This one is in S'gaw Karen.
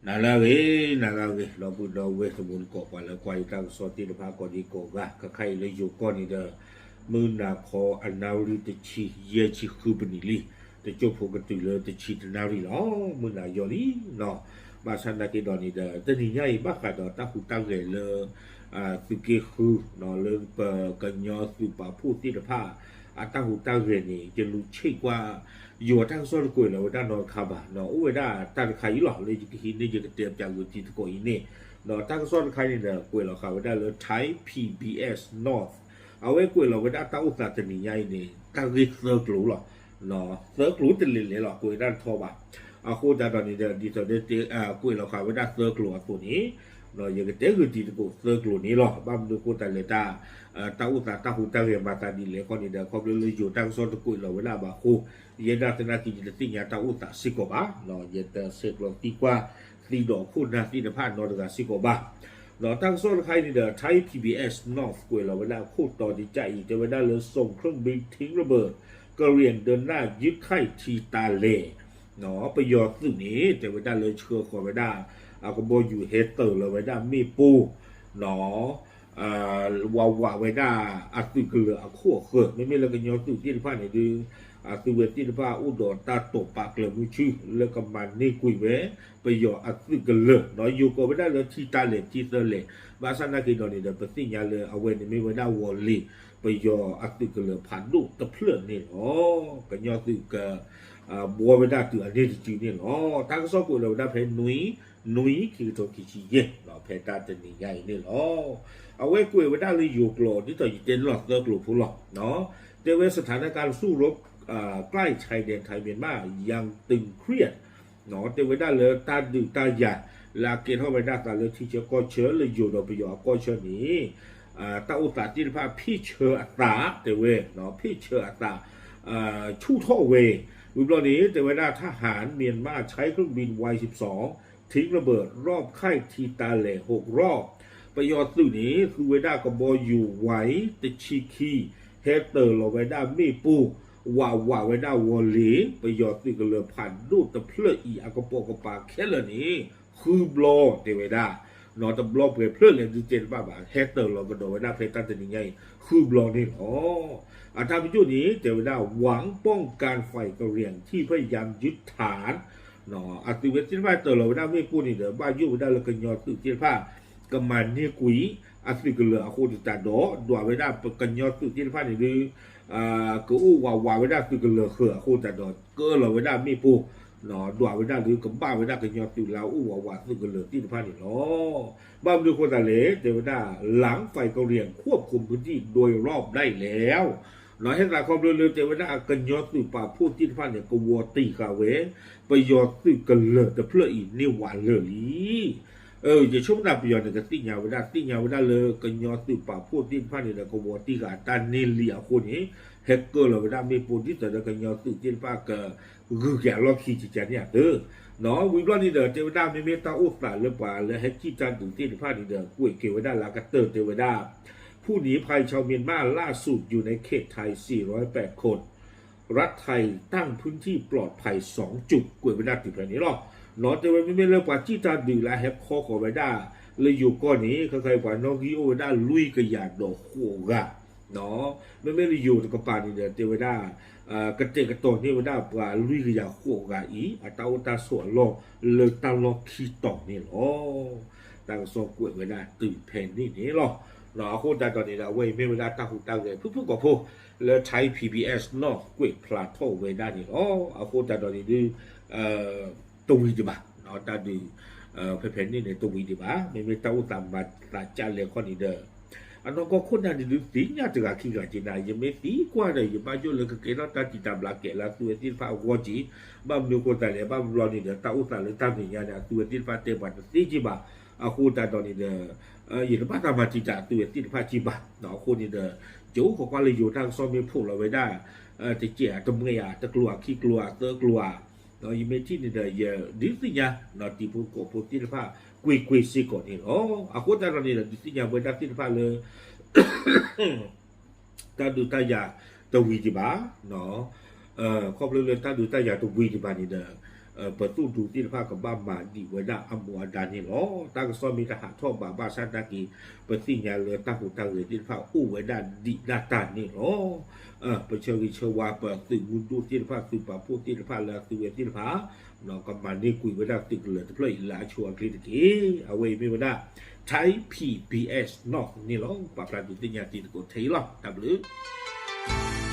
နၤလၢအဂ့ၤ, နၤလၢအဂ့ၤ, ဒီပုၢ်ဒီဝဲၢ်တံၤသကိး ပှၤလၢကွၢ်ယတၢ်ကစီၣ်သ့ၣ်တဖၣ်ကိးဒံကိးဂၤ, ခဲခါအံၤလၢယိၤကီၢ်န့ၣ်ဒီး မုၢ်နၤခီအနၣ်ရံၣ်တဆံ ယဲၢ်ဆံဃုပနံးလံ, တစိၢ်ဖိကတုၤလၢတဆံတနၣ်ရံၣ်လီၤ. မုၢ်နၤယီၤလံနီၤ. ဘၣ်ဆၣ်သနာ်က့ဒီးန့ၣ်ဒီး တနံၤညါအံၤဘၣ်ဃးဒီးတၢ်ဟူးတၢ်ဂဲၤလၢ သုးက့ဃု လၢပကညီသုးပာ်ဖှိၣ်သ့ၣ်တဖၣ် အတၢ်ဟူးတၢ်ဂဲၤန့ၣ် ယလူၤဆ့ၣ်ကွၢ် ယိၤတၢ်ကစီၣ်တကွဲးလီၤဝဲဒၣ်နီတခါဘၣ်, အိၣ်ဝဲဒၣ်တၢ်တခါအံၤလီၤ. လၢယကဟံးန့ၢ် ယကတဲပၠးဂုာ်တံၤသကိးအံၤန့ၣ်, တၢ်ကစီၣ်တခါအံၤန့ၣ်ဒီး ကွဲးလီၤဃာ်ဝဲဒၣ်လၢ Thai P B S North, အဝဲကွဲးလီၤဝဲဒၣ်တၢ်အိၣ်သးတနံၤညါအံၤန့ၣ် တၢ်ဂ့ၢ်သၢကျိၤလီၤ. သၢကျိၤတလဲၤလဲၤလီၤ, ကွဲးဝဲဒၣ်တထီဘၣ်. အဃိသတးဒီးန့ၣ်ဒီး ဒ်သိးဒီး ကွဲးလီၤဃာ်ဝဲဒၣ်သၢကျိၤအသိးန့ၣ်, ယကတဲဂုာ်တံၤသကိးသၢကျိၤန့ၣ်လီၤ. ဘၣ်မနုၤအဃိသတးလဲၣ်တၢ် တၢ်အိၣ်သးတၢ်ဟူးတၢ်ဂဲၤမၤသးဒ်လဲၣ်အဃိန့ၣ်ဒီး ခီဖျိလၢယိၤတၢ်ကစီၣ်တကွဲးလီၤဝဲဒၣ်ဘၣ်အဃိ, ယဲဒၣ်သနာ်က့ ယတသ့ၣ်ညါတၢ်အိၣ်သးစ့ၢ်ကီးဘၣ်, ယတဆဲးကျိးသံကွၢ်သံဒီးခိၣ်နၢ်သ့ၣ်တဖၣ်နီတဂၤစ့ၢ်ကီးဘၣ်. ဒီးတၢ်ကစီၣ်တခါအံၤန့ၣ်ဒီး Thai P B S North ကွဲးလီၤဝဲဒၣ်အခိၣ်တီတကးအံၤ တဲဝဲဒၣ်လၢ ส่งเครื่องบินทิ้งระเบิดกระเหรี่ยงเดินหน้ายึดค่ายทีตาแหล่ ပယီၤသုးန့ၣ် တဲဝဲဒၣ်လၢဆှၢဃီၤဝဲဒၣ် အကဘီယူၤဟဲတၢၤလီၤဝဲဒၣ်မ့ၣ်ပိၢ် နီၤ ဝးဝးဝဲဒၣ်အသုးကလၢၤအခိၣ်အဃၢၤ, မ့မ့ၢ်လၢကညီသုးသ့ၣ်တဖၣ်န့ၣ်ဒုး အသုးဝဲသ့ၣ်တဖၣ်အိၣ်ဒီးတၢ်တိာ်ပာ်ကျၢၤမုၢ်ဆူၣ် လၢကမၤန့ၢ်ကွံာ်ဝဲ ပယီၤအသုးကလၢၤ, ယိၤကိးဝဲဒၣ်လၢထံတၢ်လဲၣ်ထံသၢလဲၣ်, ဘၣ်ဆၣ်သနာ်က့ဒီးန့ၣ်ဒီး ပသ့ၣ်ညါလၢအဝဲန့ၣ်မ့ၢ်ဝဲဒၣ်ဝီၤလ့ၤ ပယီၤအသုးကလၢၤဖးဒိၣ်တဖျၢၣ်န့ၣ်လီၤ. ကညီသုးက ဘှီဝဲဒၣ်တုၤအန့ၣ်တစုန့ၣ်လီၤ. တၢ်ကစီၣ်ကွဲးလီၤဝဲဒၣ်ဖဲ နွံ နွံ ခံကထိခံဆံယဲၢ် ဖဲတၢ်တနံၤညါအံၤန့ၣ်လီၤ. အဝဲကွဲးဝဲဒၣ်လၢယိၤကျိာ် ဒ်သိးယတဲန့ၣ်လီၤသၢကျိၤဖိလီၤ. တဲဝဲ สถานการณ์สู้รบ ใกล้ชายแดนไทยเมียนมายังตึงเครียด တဲဝဲဒၣ်လၢတၢ်ဒုးတၢ်ယၤ လၢအကဲထီၣ်ဝဲဒၣ်သးလၢထံဆၢကီၢ်ဆၢလၢယိၤဒီးပယီၤအကီၢ်ဆၢန့ၣ် တၢ်အိၣ်သးသ့ၣ်တဖၣ် ဖ့ၣ်ဆၢအသး တဲဝဲ ဖ့ၣ်ဆၢအသး ဆူၣ်ထီၣ်ဝဲ, ဝံၤဘျီန့ၣ် တဲဝဲဒၣ် ทหารเมียนมาใช้เครื่องบิน วายสิบสอง ทิ้งระเบิดรอบค่ายทีตาแหล่หกรอบ ပယီၤသုးန့ၣ် သူဝဲဒၣ်ကဘီယူၤဝဲတဆံခံ ဟဲတၢၤလီၤဝဲဒၣ်မ့ၣ်ပိၢ် ဝးဝးဝဲဒၣ်ဝီၤလ့ၤ ပယီၤသုးကလၢၤဖးဒိၣ်တဖျၢၣ်အံၤ အကပိာ်ကပၤခဲလၢာ်န့ၣ် ဃုဘျီ တဲဝဲဒၣ်, နီတဘျီပှဲၤဖျၢၣ်လဲၣ်ဒုးတဲတဘၣ်ဘၣ် ဟဲတၢၤလီၤကဒီးဝဲဒၣ်ဖဲတၢ်တနံၤညါအံၤ ဃုဘျီန့ၣ်လီၤ. အတၢ်ပညိၣ်န့ၣ် တဲဝဲဒၣ် หวังป้องกันฝ่ายกะเหรี่ยงที่พยายามยึดฐาน အသုးဝဲသ့ၣ်တဖၣ်တၢၤလီၤဝဲဒၣ်မ့ၣ်ပိၢ်န့ၣ်ဒီး ဘၣ်ယိၣ်ဝဲဒၣ်လၢကညီသုးသ့ၣ်တဖၣ် ကမၤန့ၢ်ကွံာ် အသုးကလၢၤအဃိသတးဒီး ဒွးဝဲဒၣ်ကညီသုးသ့ၣ်တဖၣ်န့ၣ်ဒုး ကအိၣ်ဝးဝးဝဲဒၣ်သုးကလၢၤဃၢၤအဃိသတးဒီး ကၢလီၤဝဲဒၣ်မ့ၣ်ပိၢ် ဒွးဝဲဒၣ်လၢကဘၣ်ဝဲဒၣ်ကညီသုးလၢအအိၣ်ဝးဝးသုးကလၢၤသ့ၣ်တဖၣ်န့ၣ်လီၤ. ဘၣ်မနုၤအဃိသတးလဲၣ် တဲဝဲဒၣ် หลังฝ่ายกะเหรี่ยงควบคุมพื้นที่โดยรอบได้แล้ว ဟဲသးခီဖျိလၢတဲဝဲဒၣ်ကညီသုးပာ်ဖှိၣ်သ့ၣ်တဖၣ်န့ၣ် ကဝီၤတံၢ်ဃာ်ဝဲ ပယီၤသုးကလၢၤတဖျၢၣ်အံၤန့ၢ်ဝးလၢာ်လံ. ယဆိကမိၣ်သးပယီၤန့ၣ် ကသ့ၣ်ညါဝဲဒၣ် သ့ၣ်ညါဝဲဒၣ်လၢကညီသုးပာ်ဖှိၣ်သ့ၣ်တဖၣ်န့ၣ်ဒီး ကဝီၤတံၢ်ဃာ်တၢ်န့ၢ်လံအဃိန့ၣ် ဟဲကၢလီၤဝဲဒၣ်မ့ၣ်ပိၢ်ဒ်သိးဒီးကညီသုးသ့ၣ်တဖၣ်က ဂုၤက့ၤအလီၢ်ခံကကန့ၣ်အသိး ဝံၤဘျီန့ၣ်ဒီး တဲဝဲဒၣ်မ့မ့ၢ်တၢ်အိၣ်သးလၢပှၤလၢဟဲစံၣ်တၢ်ဒုးသ့ၣ်တဖၣ်န့ၣ်ဒီး ကွဲးက့ၤဝဲဒၣ်လၢအကတၢၢ်တဲဝဲဒၣ် ผู้ลี้ภัยชาวเมียนมาล่าสุดอยู่ในเขตไทย สี่ร้อยแปดคน รัฐไทยตั้งพื้นที่ปลอดภัย สองจุด ကွဲးဝဲဒၣ်တုၤဖဲန့ၣ်လီၤ. နီၢ်တဲဝဲမ့မ့ၢ်လၢပှၤစံၣ်တၢ်ဒုးလၢအဟဲခီဃီၤဝဲဒၣ် လၢယိၤကီၢ်န့ၣ် ခဲခါအံၤပှၤနီၣ်ဂံၢ်အိၣ်ဝဲဒၣ် လွံၢ်ကယၤဒီးဃိးဂၤ မ့မ့ၢ်လၢယိၤတကပၤန့ၣ်ဒီး တဲဝဲဒၣ် ကတဲာ်ကတီၤန့ၢ်ဝဲဒၣ်ပှၤလွံၢ်ကယၤဃိးဂၤအံၤ အတၢ်အိၣ်တၢ်ဆိးအလီၢ်လၢတၢ်လီၢ်ခံတီၤန့ၣ်လီၤ. တၢ်ကစီၣ်ကွဲးဝဲဒၣ်တုၤဖဲန့ၣ်န့ၣ်လီၤ. အဃိသတးဒီးန့ၣ်ဒီး အဝဲအံၤမ့ၢ်ဝဲဒၣ်တၢ်ဟူးတၢ်ဂဲၤဖုၣ်ဖုၣ်ကိာ်ဖိ လၢ Thai P B S North ကွဲးဖျါထီၣ်ဝဲဒၣ်န့ၣ်လီၤ. အဃိသတးဒီးန့ၣ်ဒုး တဝံၤဒံးဘၣ်, တၢ်ဒုး ဖဲဖဲန့ၣ်န့ၣ် တဝံၤဒံးဘၣ်. မ့မ့ၢ်တၢ်အိၣ်သးမၤသးကၢ်လဲၣ်ခီန့ၣ်ဒီး အနီၢ်ကီၢ်ခိၣ်နၢ်န့ၣ်ဒုးသ့ၣ်ညါတဂၤခံဂၤက့ၤနၤ, ယမ့ၢ်သံကွၢ်ဒီး ယဘၣ်ယိၣ်လၢကကဲထီၣ်တၢ်တံာ်တာ်ဘျးကဲးလၢအသုဝဲသ့ၣ်တဖၣ်အဂီၢ်က့ၤ, ဘၣ်မနုၤအဃိသတးလဲၣ်, ဘၣ်ဘျီန့ၣ်ဒီး တၢ်အိၣ်သးလၢတၢ်မဲာ်ညါန့ၣ် အသုဝဲသ့ၣ်တဖၣ်တဲပှၤတသ့က့ၤဘၣ်. အဃိသတးဒီးန့ၣ်ဒီး ယတဘၣ်သးမၤတံာ်တာ်အသုဝဲသ့ၣ်တဖၣ်က့ၤဘၣ်. အဃိန့ၣ်ဒီး ယအိၣ်ခိးကွၢ်လၢယိၤတၢ်ကစီၣ်မ့ၢ်ဖိးလီၤဝဲဒၣ် တကဲးဧါ တမှဲဧါ တကျိၤဧါ ခံကျိၤဧါ သၢကျိၤဧါ ယမ့ၢ်ထံၣ်န့ၣ်ဒီး ယဒုးသ့ၣ်ညါ တံၤဖိသကိးဖိသ့ၣ်တဖၣ် ကွ့ၢ်ကွ့ၢ်စ့ၢ်ကီးန့ၣ်လီၤ. အဃိသတးဒီးန့ၣ်ဒီး ဒုးသ့ၣ်ညါပဝဲဒၣ်သ့ၣ်တဖၣ်လၢ တၢ်ဒုးတၢ်ယၤတဝံၤဒံးဘၣ်, ခီဖျိလၢတၢ်ဒုးတၢ်ယၤတဝံၤဒံးဘၣ်န့ၣ်ဒီး ပသုးဒူသ့ၣ်တဖၣ်ကဘၣ်မၤဒံးဝဲဒၣ်အမူအဒါန့ၣ်လီၤ. တၢ်ကစီၣ်မ့ၢ်တဟးထီၣ်ဘၣ်ဘၣ်ဆၣ်နာ်က့ ပသ့ၣ်ညါလၢတၢ်ဟူးတၢ်ဂဲၤသ့ၣ်တဖၣ်အိၣ်ဝဲဒၣ်ဒံးဒၣ်တၢ်န့ၣ်လီၤ. ပဆၢဂ့ၤဆၢဝါပသုးမုၢ်ဒိၣ်သ့ၣ်တဖၣ် သုးပာ်ဖှိၣ်သ့ၣ်တဖၣ်လၢအသုဝဲသ့ၣ်တဖၣ် ကမၤန့ၢ်ကွံာ်ဝဲဒၣ်သုးကလၢၤတဖျၢၣ်အံၤလၢအဆိအချ့တက့ၢ်. အဝဲအံၤမ့ၢ်ဝဲဒၣ် Thai P B S North န့ၣ်လီၤ. ပာ်ဖျါဒုးသ့ၣ်ညါတံၤသကိးထဲအံၤလီၤ. တၢ်ဘျုး